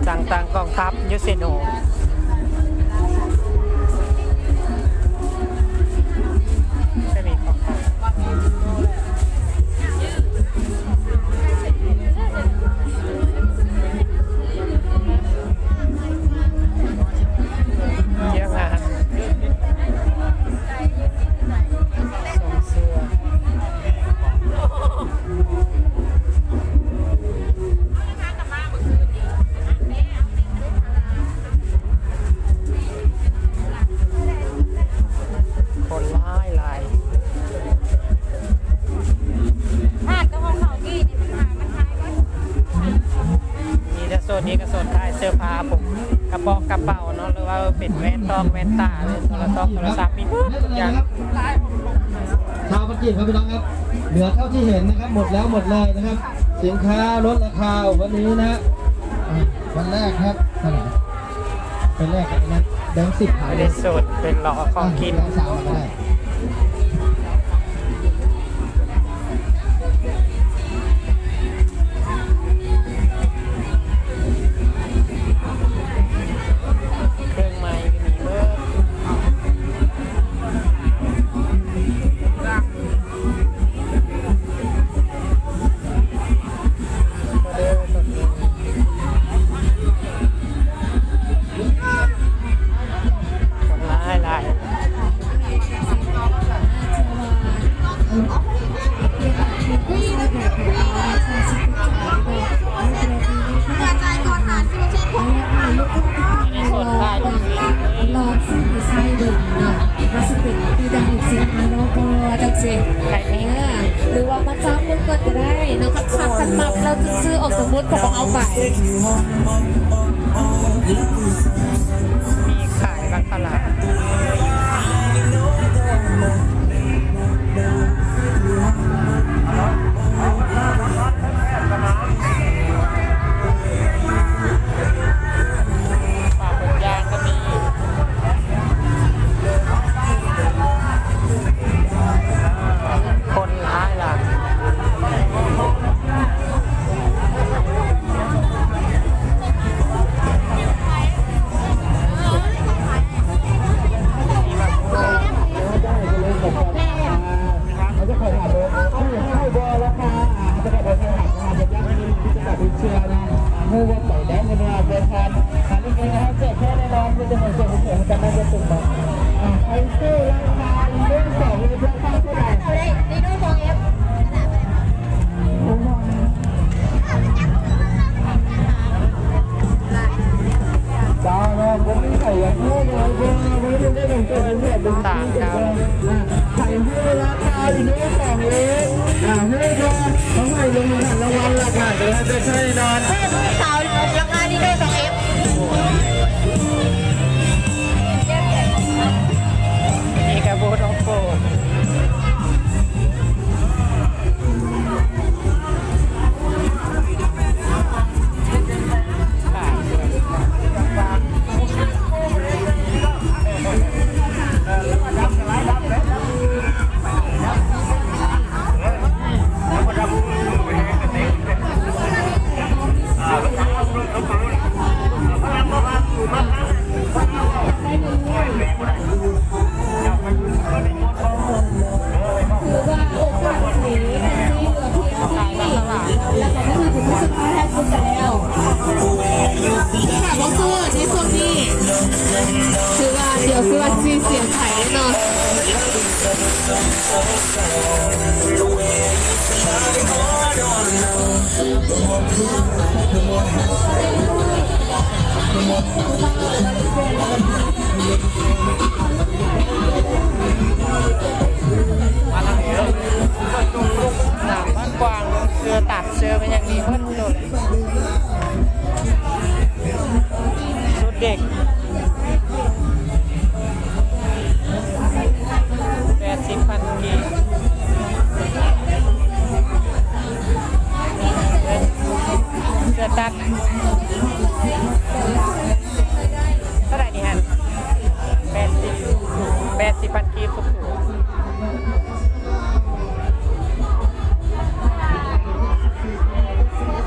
ຈັງຕັ້ງກອງທັບຢູ່ເຊໂນ ຈະມີກອງທັບ ວຽກງານສົ່ງເສື້ອ. ຄົນຫຼາຍຫຼາຍ ຮ້ານກະເພາເຂົາກີ້ນີ້ມັນຫາ ມັນຂາຍບໍ່? ມີແຕ່ໂຊນນີ້ກະໂຊນຂາຍເສື້ອຜ້າ ພວກກະປອກກະເປົາເນາະ ຫຼືວ່າເປັນແວ່ນຕອກແວ່ນຕາ ຫຼືໂທລະຕອກໂທລະສັບ ມີໝົດທຸກຢ່າງ. ຊາວປາຈີນ ครับพี่น้องครับ เหลือเท่าที่เห็นนะครับ หมดแล้วหมดเลยนะครับ สินค้าลดราคาวันนี้นะ อ่ะ วันแรกครับ เท่าไหร่ ไปแลกกับไอ้นั่น แบงค์สิบหาย ເປັນໂຊນ ເປັນລໍ້ຂອງກິນ ອ່ะ แบงค์สามมาก็ได้ ເຄື່ອງໃໝ່ກະມີເບິດ ຄົນຫຼາຍຫຼາຍ. ລອງ ລອງຊື້ໃຫ້ໃຊ້ເບິ່ງເນາະ ວ່າຊິເປັນຄືດັ່ງເອັຟຊີ ເນາະ ບໍ່ ຈັ່ງຊີ້ ເອີ ຫຼືວ່າມາຈັບເບິ່ງກ່ອນກະໄດ້ເນາະ ຄັນ ຄັນມັກແລ້ວ ຊື້ອອກສະມຸດຂອງເຮົາໄປ. ມີຂາຍບາງຕະຫຼາດ. ປາເປືອກຍ່າງກະມີ ຄົນຫຼາຍຫຼາຍ. ຕ່າງກັນ ໃຜຮູ້ລາຄາອີກໜ້ອຍສອງເອງ ອ່າ ຮູ້ບໍ່ ເຂົາໃຫ້ລາງວັນລະກະ ເດີນໄປໃຊ້ນອນ ສາວລາຄາອີກໜ້ອຍສອງເອງ. ນີ້ກະບູດໂອໂປ ຖືວ່າໂອກາດນີ້ ແລະກະມາເຖິງສຸດທ້າຍແລ້ວ ຖ້າບໍ່ຊື້ໃນຊ່ວງນີ້ ຖືວ່າ ດຽວຊິວ່າຊິເສຍໃຈເນາະ. ສະໜາມກວ້າງ ເສື້ອຕັດ ເສື້ອແມ່ນຫຍັງມີໝົດໂຕ. ຊຸດເດັກ ແປດສິບພັນກີບ ເສື້ອຕັດ ເທົ່າໃດນີ້ຫັ້ນ? ແປດສິບ ແປດສິບພັນກີບທຸກໂຕ.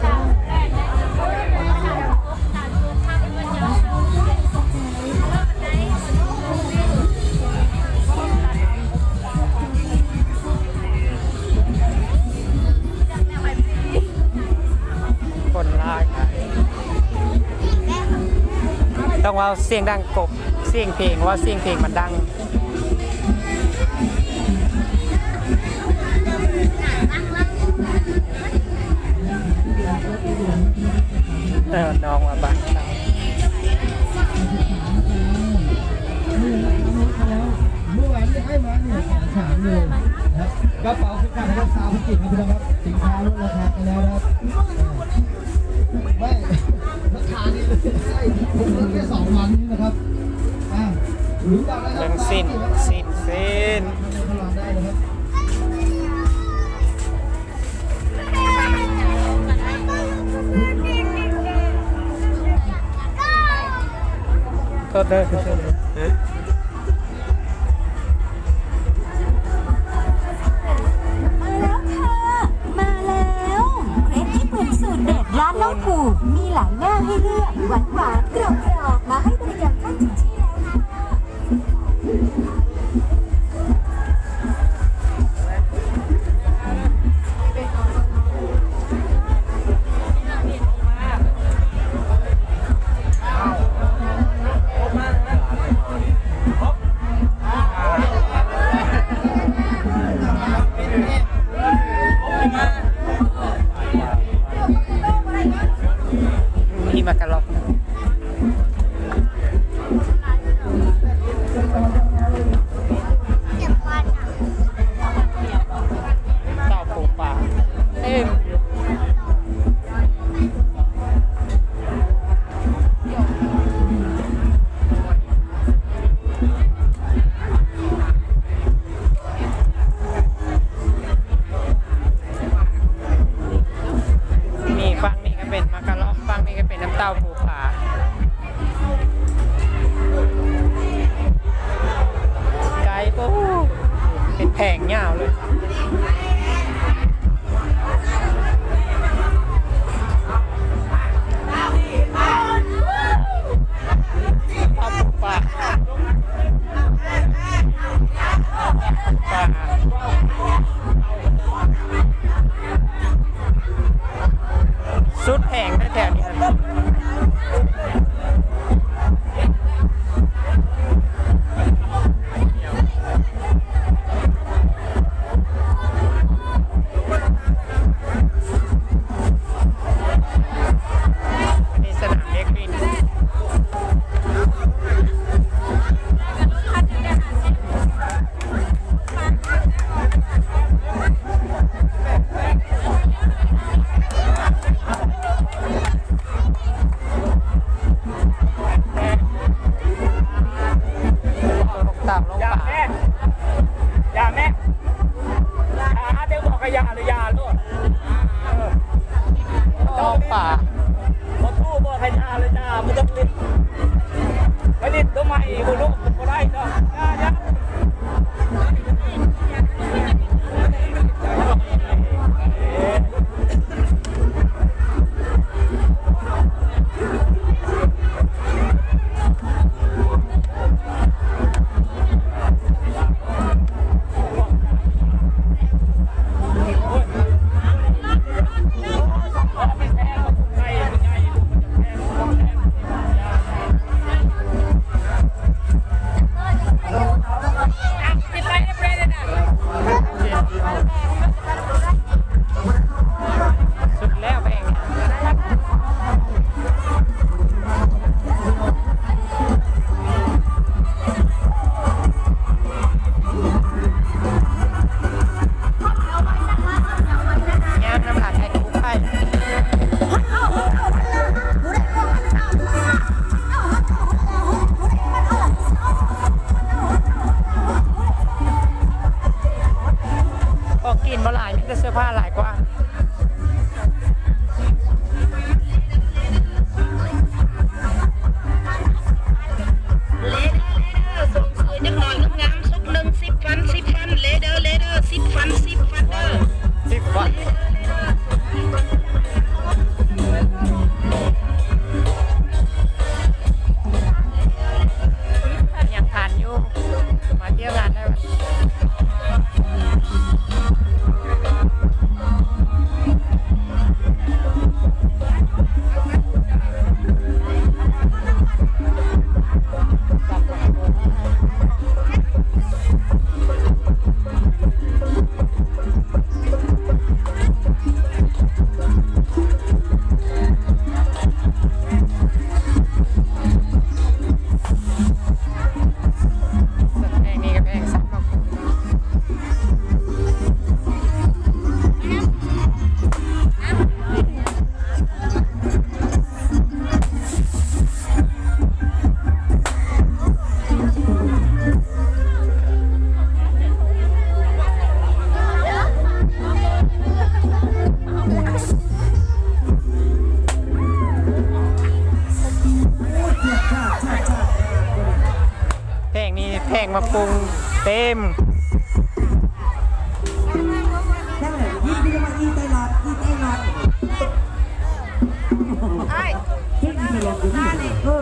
ສາມ ເອົາສຽງດັງກົບສຽງເພງ ວ່າສຽງເພງມັນດັງ. ເອີ ນ້ອງວ່າບັກ ເມື່ອວານນີ້ໃຫ້ມາໜຶ່ງແສນສາມເລີຍນະ ກະເປົາຄືກັນ ສາມພັນກີບ ພີ່ນ້ອງຄັບ ສິນຄ້າລົດລາຄາກັນແລ້ວນະ ເອີ ໄມ່ ລາຄານີ້ເລີຍ ໃຊ່ ຜົມລົດແຄ່ສອງວັນນີ້ນະຄັບ ອ່າ ເບິ່ງສິ້ນ ສິ້ນ ສິ້ນ ໄດ້ນະຄັບ. ໂທດເດີ ມາແລ້ວຄ່ະ ມາແລ້ວ ເຄຣບຍີ່ປຸ່ນສູດເດັດ ຮ້ານນ້ອງພູ ມີຫຼາຍໜ້າໃຫ້ເລືອກ ຫວານໆ ກອບໆ ມາໃຫ້ບໍລິການທ່ານເຈົ້າໜ້າທີ່ແລ້ວຄ່ະ. ມີໝາກກະລັອກ. ເຕົ້າປູປາເຕັມຢູ່. ນີ້ ຝັ່ງນີ້ກະເປັນໝາກກະລັອກ ຝັ່ງນີ້ກະເປັນນ້ຳເຕົ້າປູປາ ໄກໂພດ ເປັນແຜງຍາວເລີຍ. ປາ ປາ ສຸດແພງແທ້ໆນີ້. ມີສະໜາມເດັກຫຼິ້ນ. ຢ່າແມ່ ຢ່າແມ່ ຖ້າເດັກບອກໃຫ້ຢ່າ ຢ່າໂລດ ເອີ ຕ້ອງປາ ບໍ່ຮູ້ ບອກໃຫ້ຢ່າເລີຍ ຢ່າ ບໍ່ຕ້ອງຫຼິ້ນ ໄປຫຼິ້ນໂຕໃໝ່ ບໍ່ຮູ້ ບໍ່ໄດ້ດອກ ຢ່າ ຢ່າ. ຂອງກິນບໍ່ຫຼາຍ ມີແຕ່ເສື້ອຜ້າຫຼາຍກວ່າ. ເລີເດີ ເລີເດີ ສົ່ງສວຍຈັກໜ້ອຍ ງາມໆ ຊຸກໜຶ່ງ ສິບພັນ ສິບພັນ ເລີເດີ ເລີເດີ ສິບພັນ ສິບພັນເດີ ສິບພັນ. ຍັງທັນຢູ່ ມາທ່ຽວງານໄດ້. ເ ໂປ່ງເຕັມ. ເພງອີຕາຍຫຼອດກໍມີ. ເອີ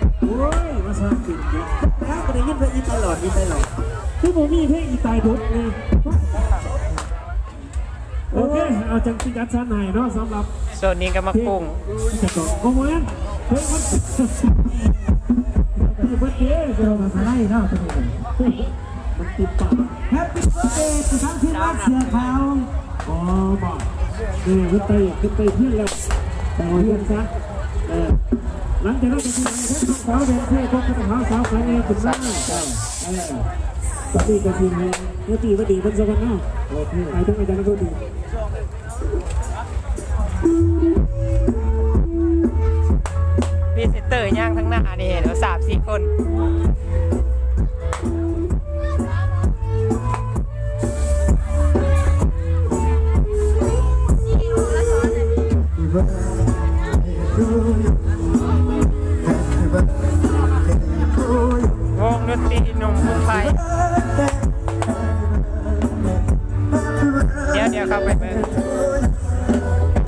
ໂອ້ຍ ມາສ້າງເປັນເດ້. ແລ້ວກໍໄດ້ຍິນວ່າອີຕາຍຫຼອດ ອີຕາຍຫຼອດ ຄືບໍ່ມີເພງອີຕາຍດຸດນີ້. ໂອເຄ ເອົາຈັ່ງຊິຈັດສັນໃຫ້ເນາະ ສຳລັບໂຊນນີ້ກໍມາກຸ້ງ. ໂອ້ຍ ເພງວັນເກີດ ເພງວັນເກີດເນາະ ຕົວນີ້ ມັນຕິດປາກ. Happy birthday ທາງທີມງານເສື້ອຂາວ. ອໍ ບໍ່ ເອີ ເພິ່ນໄປ ເພິ່ນໄປເຮືອນແລ້ວ ໄປເຮືອນຊະ. ເອີ ຫຼັງຈາກນັ້ນກໍຊິໃຫ້ທັງສາວແດນເຊີ ພວກສາວຂາຍໃຫຍ່ຂຶ້ນມາ. ເອີ ຕອນນີ້ກໍຊິໃຫ້ Happy birthday ເພິ່ນຊະກ່ອນເນາະ. ໂອເຄ ໃຫ້ທັງອາຈານນັກດົນຕຣີ. ພຣີເຊັນເຕີຍ່າງທາງໜ້ານີ້ເຫັນວ່າສາມສີ່ຄົນ. ວົງດົນຕີໜຸ່ມພຸ້ນໄພ. ດຽວ ດຽວເຂົ້າໄປເບິ່ງ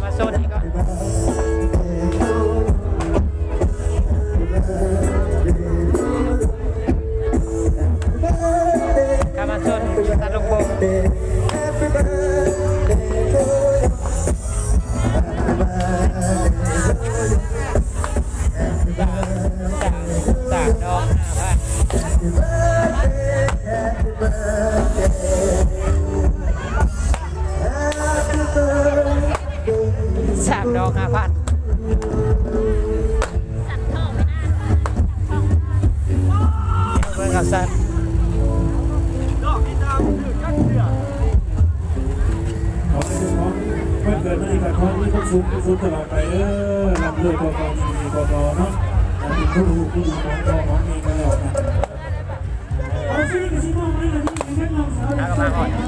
ມາໂຊນນີ້ກ່ອນ ເຂົ້າມາໂຊນຕັດລູກໂປ່ງ. ສາມ ສາມ ສາມດອກຫ້າພັນ ສາມດອກຫ້າພັນ. ເບິ່ງເອົາຊັ້ນ ຂໍໃຫ້ເຈົ້າຂອງວັນເກີດມື້ນີ້ກໍຂໍໃຫ້ມີຄວາມສຸກ ສຸກຕະຫຼອດໄປເດີ້ ລ່ຳລວຍກວ່າເກົ່າ ຍິ່ງມີກວ່າເກົ່າເນາະ ໃຫ້ເປັນຄົນຮູ້ຜູ້ດີຂອງພໍ່ຂອງແມ່ກັນແລ້ວກັນ. ເອົາ ຊິໄດ້ກໍຊິມອບໝາຍໜ້າທີ່ໃຫ້ທາງນ້ອງສາວໄດ້ ເອົາ ມາຮອດ ເອົາ